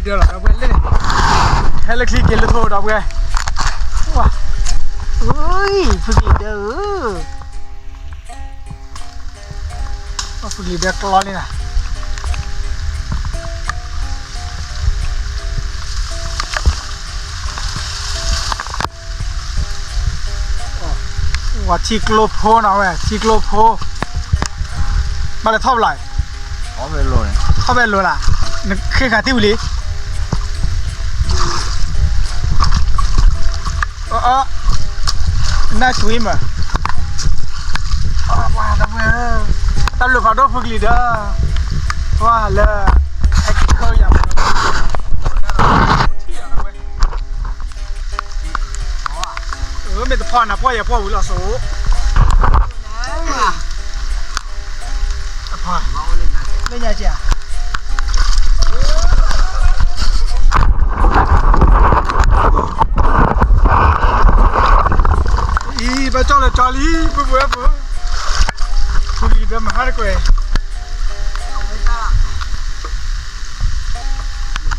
ဒီးလီၤ ဒီပုၢ်ဝဲၢ်လၢန့ၣ်, ဟဲလၢချံက့ၤလၢထိ ဒီပုၢ်ဝဲၢ်, ဝါ, အူ, ဖုကလံၤဒၢဧၢ, ဖုကလံၤဒၢကျီလံနၤ. ဝဲထံကျိဖိနီၤဝဲ ထံကျိဖိ, ဘၣ်လဲၤထီၣ်ဘျီ, ထီၣ်ဖဲလိၤလၢ, နဃ့ဃာ်ထံဝံၤလံ, အ, nice swimmer, တၢ်ဘျုးဖးဒိၣ်ဖုကလံၤဒီး, ပှၤလၢ, ဟဲက့ၤခၢယၤမး, မ့ၢ်တဖီနၤ ပှၢ်ယၤပှၢ်ဝံၤလီၤစိ, လၢညါက့ၤဧါ, အံၤ ဘၣ်ကၠီၣ်လၢကၠီလံ ပုၢ်ပုၢ်ဝဲၢ်ဖိ, ဖုကလံၤဒီးမဟါတကွဲၢ်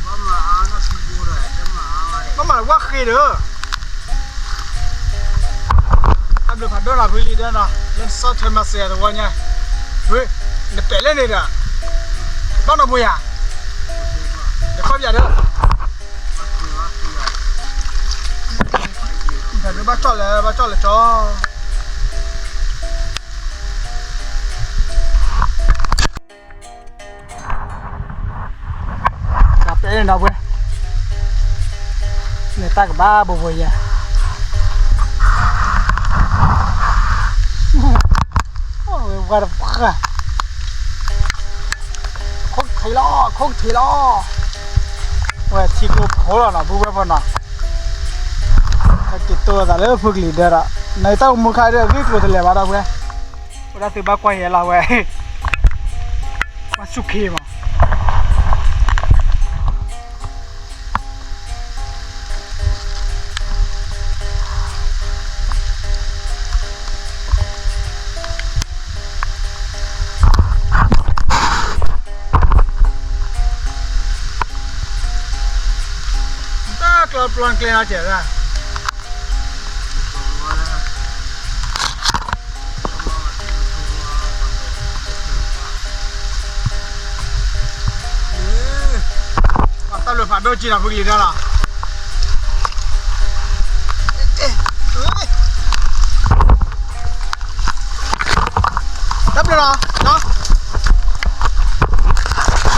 ဘၣ်မၤဝဲဃ့ဒီး, တၢ်ဘျုးဖးဒိၣ်နီၤ ဖုကလံၤဒၢနီၤ လၢနဆီၣ်ထွဲမၤစၢၤယၤတဝီညါ, နပဲာ်လၢန့ၣ်ဒီး, ဘၣ်နီၢ်ဘိယၤ, နခီၣ်ပယၤဒီး, ဘၣ်ကၠီၣ်လၢ ဘၣ်ကၠီၣ်လၢကၠီ တၢ်ပဲာ်န့ၣ်ဒီပုၢ်ဝဲၢ်, န့ၣ်တၢ်ကဘၣ်ဘိဘိယၤ, ဝဲတပှၢ်, ခိၣ်ထံးလီၤ ခိၣ်ထံးလီၤ, ဝဲထံကျိဖိလီၤနီၤ ပုၢ်ဝဲၢ်ဖိနီၤ, က့ၤတိၢ်သးလၢဖုကလံၤဒၢဒီး, နတၢ်အိၣ်မူခါဒီး ဂ့ၢ်ကျိၤတလဲၤဘၣ်ဒီပုၢ်ဝဲၢ်, ဝဲဒၣ်သုဘၣ်ကွၢ်ယဲလီၤဝဲ, ကွၢ်ဆူၣ်ခ့မး တၢ်ကျီပျီကျဲနီၤကဲဒၣ်, ပှၤတၢ်ဘျုးဖးဒိၣ်ကံနီၤ ဖုကလံၤဒၢလီၤ, တၢ်ဘျုးလီၤ, တုၤလီၤသးလံ, တုၤ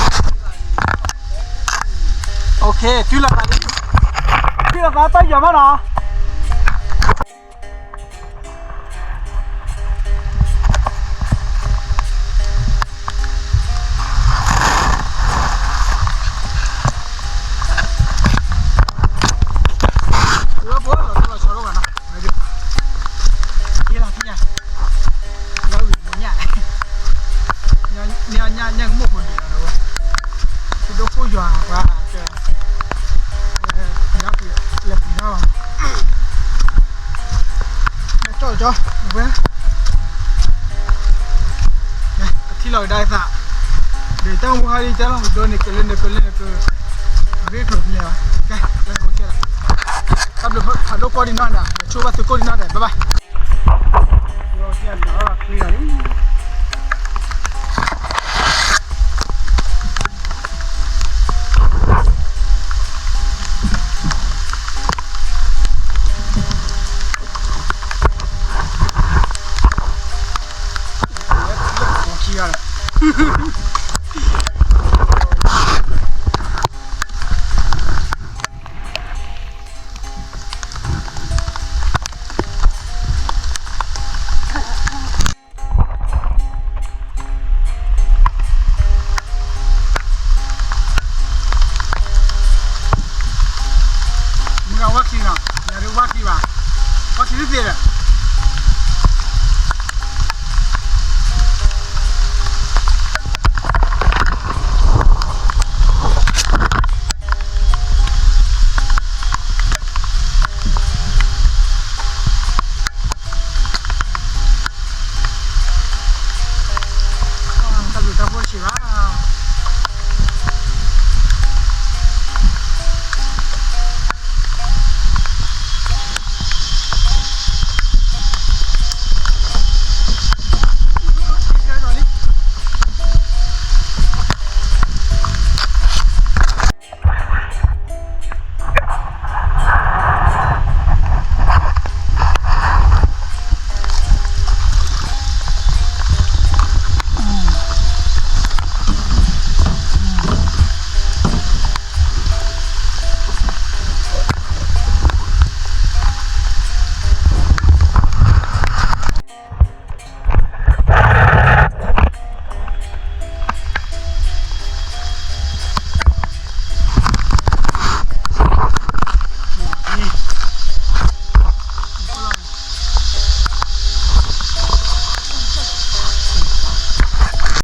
လီၤသးတၢ်ယီၤမးနီၤ. ကၠီၣ်ကၠီၣ်, ဝဲ, ကထံၣ်လီၤကဒါအသး, ဒီးတၢ်မူဟါဒ်တဲလီၤ ဒိးန့ၢ်ကလၢန့ၢ်ကလၢန့ၢ်က, အဂ့ၢ်ကျိၤဖဲလဲၣ်ဘၣ်, ကဲ, လၢကအိၣ်ကဲလီၤ, တၢ်ဘျုးဖးဒိၣ်ကိးဒံးနီၢ်န့ၣ် ဆိဘၣ်သုကိးဒံးနီၢ်န့ၣ် bye bye. မုၢ်ဂၤဝါထံနီၤ, ယၤဒုးဝါထံဘၣ်, ဝါထံတသ့ဒီး,